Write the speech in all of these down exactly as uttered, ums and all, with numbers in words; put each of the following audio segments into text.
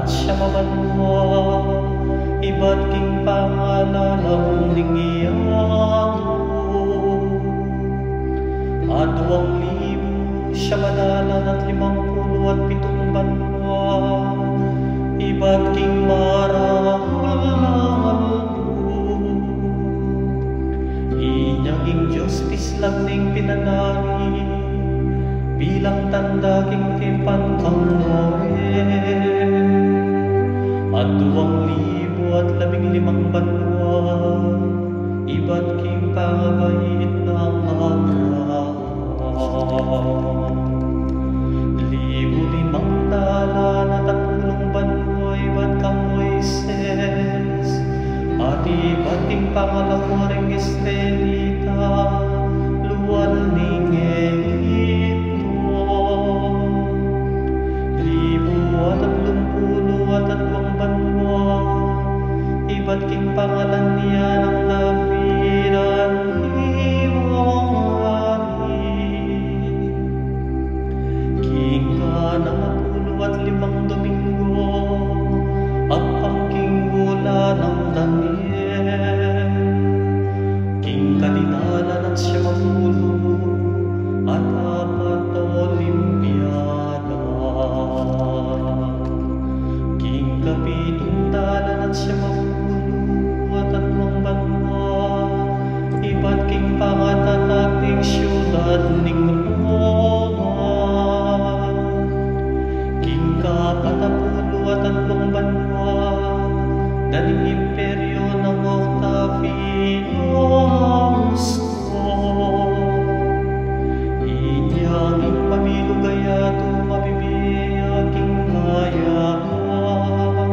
Siyam a banua, ibat king pangalalak ning yatu. Aduang libu siyam a dalan at limang pulu at pitung banua, ibat king marahul a aldo. Inya ing Dios pislan ning pinanari, bilang tanda king tipan kang Noe. Aduang libu at labing limang banua, ibat king pangabait nang Abraham. Libu limang dalan at ampulung banua, ibat kang Moises, at ibat king pangalako ring Israelita, lual ning Egipto. Libu at atlung pulu at aduang banua, ibat king pangalan ya nang David a liwang ari. King kanang apulu at limang Domingo, agpang king bula nang Daniel. King kadinalan at siyam a pulu at apat a Olimpiada. King kapitung dalan at siyam a pulu at aduang banua, ibat king pangatatag ning syudad ning Roma. King kapat a pulu at aduang banua, dan ing imperyo nang Octaviano Augusto. Inya ing pamilu gayatu, mabibie ya king kayapan.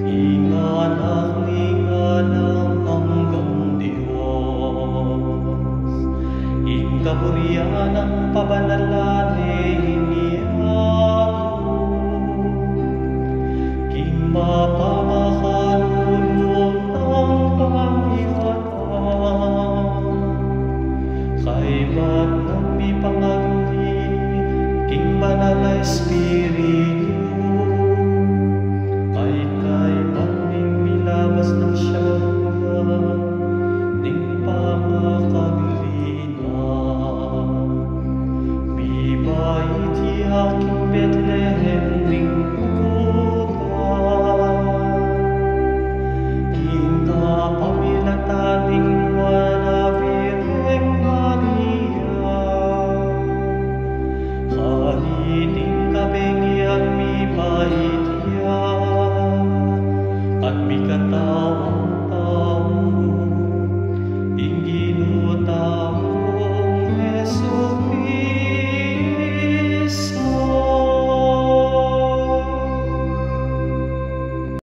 Ing Anak ning Alang Anggang Dios, ing kaburian nang pabanalan ning yatu, king mapamakalulung pangibatan. Kaybat nang mipangagli king Banal a Espiritu, kaybat ning milabas nang siyam a bula ning pangakagli na, mibait ya king